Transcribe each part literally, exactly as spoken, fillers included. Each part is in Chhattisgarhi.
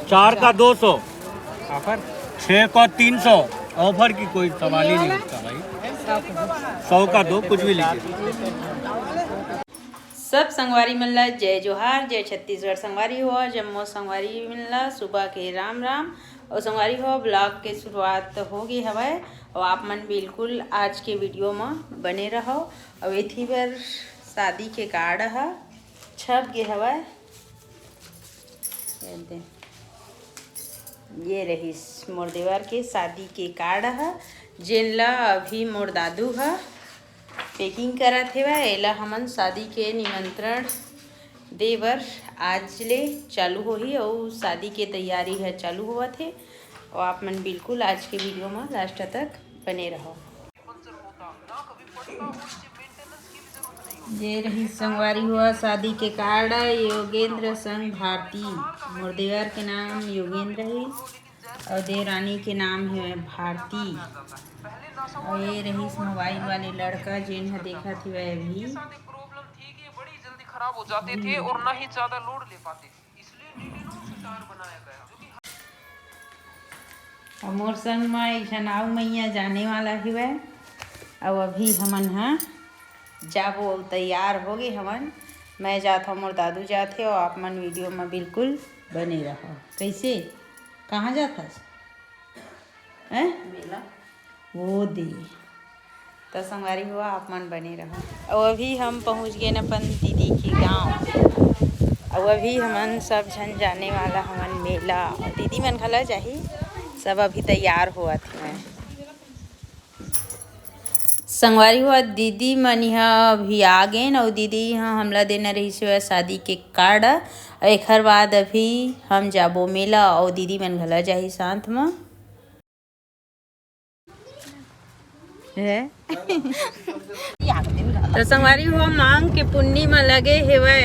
चार का दो सौ, छः का तीन सौ। ऑफर की कोई सवाल ही नहीं उठता भाई। सौ का दो, कुछ भी लीजिए। सब संगवारी मन ला जय जोहार, जय छत्तीसगढ़। संगवारी हो, जम्मो संगवारी मन ला सुबह के राम राम। और संगवारी हो, ब्लॉग के शुरुआत हो गई हवय और आप मन बिल्कुल आज के वीडियो म बने रहो। और एथी बर शादी के कार्ड ह छप गे हवय। ये दे, ये रहिस मोर देवर के शादी के कार्ड ह, जेन ला अभी मोर दादू ह पैकिंग करत हेवय। एला हमन शादी के निमंत्रण दे बर आज ले चालू होही अउ शादी के तैयारी ह चालू होवत हे। अउ आप मन बिल्कुल आज के वीडियो म लास्ट तक बने रहो। ये रही संगवारी हुआ शादी के कार्ड, योगेंद्र संग भारती। मोर देवर के नाम योगेंद्र है और देवरानी के नाम है भारती। और ये रही मोबाइल वाले लड़का जेन ह देखत हवय अभी। प्रॉब्लम थी कि ये बड़ी जल्दी खराब हो जाते थे और ना ही ज्यादा लोड ले पाते। अब मोर संग म एक झन आऊ मैया जाने वाला हवय। अउ अभी हमन ह जाबो अउ तैयार हो गे हवन। मैं जात हव, मोर दादू जात हे, अउ आप मन वीडियो म बिल्कुल बने रहो। कैसे, कहाँ जात हस? हैं? मेला। वो दे। त संगवारी हो, आप मन बने रहो। अउ अभी हम पहुँच गेन अपन दीदी के गांव। अउ अभी हमन सब झन जाने वाला हमन मेला। अउ दीदी मन घला जाही, सब अभी तैयार होवत हवय। संगवारी हो, दीदी मन इहाँ अभी आ गेन अउ दीदी इहाँ हमला देना रहिस हवय शादी के कार्ड। अउ एखर बाद अभी हम जाबो मेला अउ दीदी मन घला जाही साथ म। है। त संगवारी हो, मांग के पुन्नी म लगे हेवय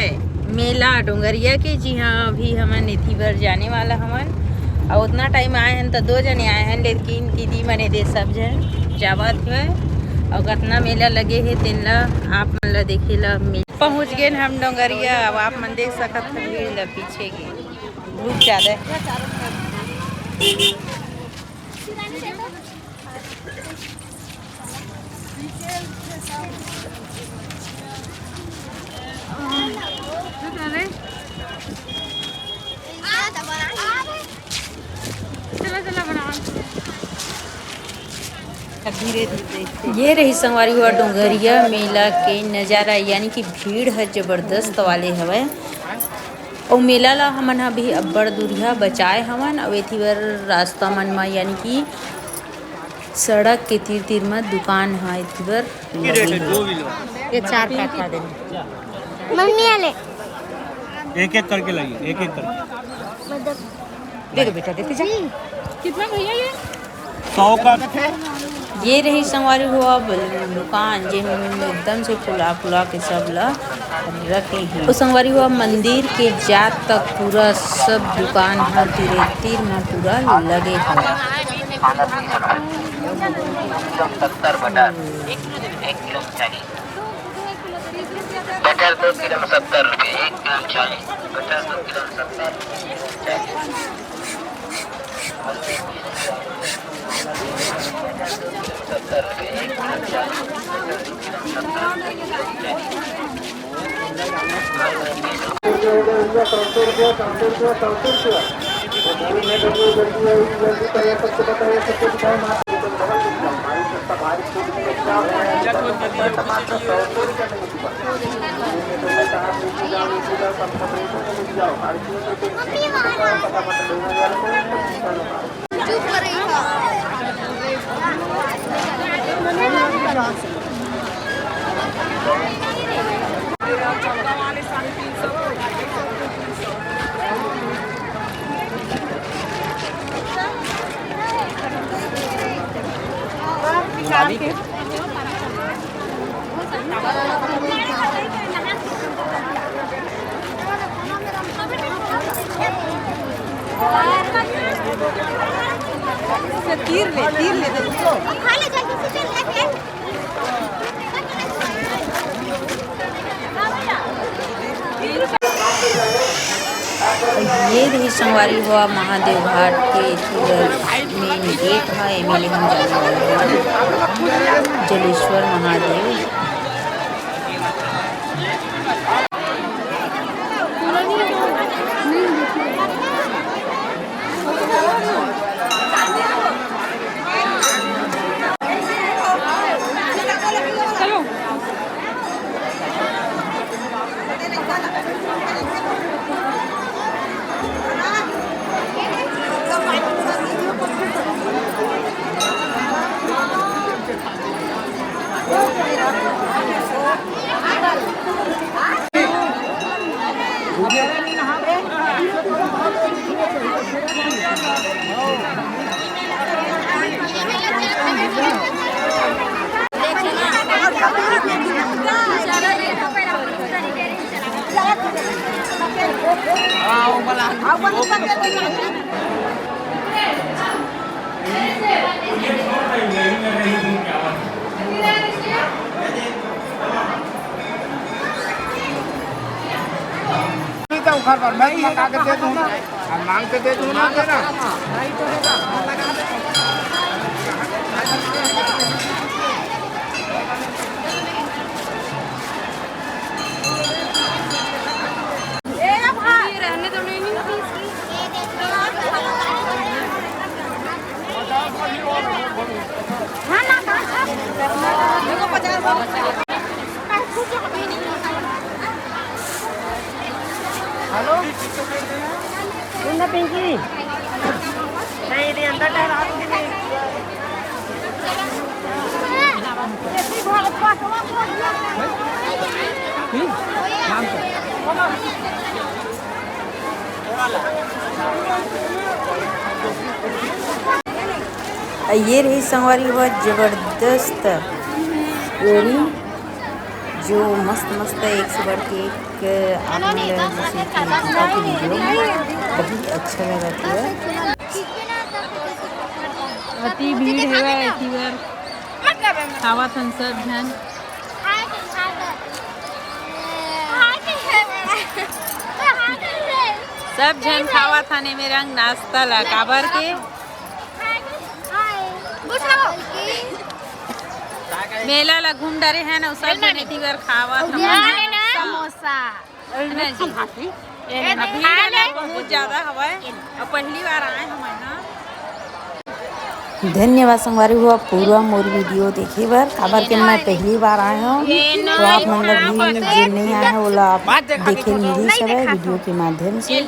मेला डोंगरिया के, जिहां अभी हमन एथी बर जाने वाला हमन। अउ उतना टाइम आए हन त दो जने आए हन, लेकिन दीदी मने दे सब झन जावत हेवय। अउ कतना मेला लगे हे तेन ल आप मन ल देखे ल मिल। पहुंच गेन हम डोंगरिया। अब आप मन देख सकत हन भीड़ ल पीछे के, बहुत ज्यादा है। चला, चला, बना। धीरे धीरे। ये रही संगवारी हुआ डोंगरिया मेला के नजारा, यानी कि भीड़ ह जबरदस्त वाले हवय। अउ मेला ला हमन ह अभी अब्बड़ दूरिहा बचाए हवन। अउ एथी बर रास्ता मन म, यानी कि सड़क के तीर तीर म दुकान ह एथी बर लगे हे। ये चार पैक कर देंगे। मम्मी आले। एक एक करके लाइए, एक एक करके। मतलब दे दो बेटा, देते जा। कितना भैया ये? सौ का। ये रही संगवारी हुआ दुकान, जेन एकदम से फुला फुला के सब ला रखे हैं। तो संगवारी हुआ मंदिर के जात तक पूरा सब दुकान ह तीरे तीर में पूरा लगे हवय। सत्तर बटर, एक किलो चाहिए। बटर दो किलो में सत्तर रुपये, एक किलो में चालीस। बटर दो किलो में सत्तर रुपये, एक किलो में चालीस। तीर ले, तीर ले, दे। ये रही संगवारी हो महादेव घाट के इधर मेन गेट है, एमे ले हम जाने वाले हैं जलेश्वर महादेव। नहीं तो उखाड़ पर मैं मंगा के दे दूँ ना, अब मांग के दे दूँ ना, दे ना। हेलो, सुन ना पिंकी, नहीं, ये अंदर टहला दो कि नहीं? ये रही संगवारी हो जबरदस्त एरी, जो मस्त मस्त एक से बढ़ के एक आप मन ल जैसे कि दिखत हे वीडियो में, बहुत अच्छा लगत हे। अति भीड़ हेवय एती बर। खावत हन सब झन। सब झन खावत हन एमे रंग नाश्ता ला, काबर के मेला ला घूम डरे हन अउ सब झन एती बर खावत हन समोसा। है ना जी? अभी ना बहुत ज्यादा हवय, अब पहली बार आए हम यहाँ। धन्यवाद संगवारी हो पूरा मोर वीडियो देखे बर, काबर के मैं पहली बार आए हूँ, तो आप मन ला भी जे नहीं आए हैं, ओला आप देखे मिलिस हवय वीडियो के माध्यम से।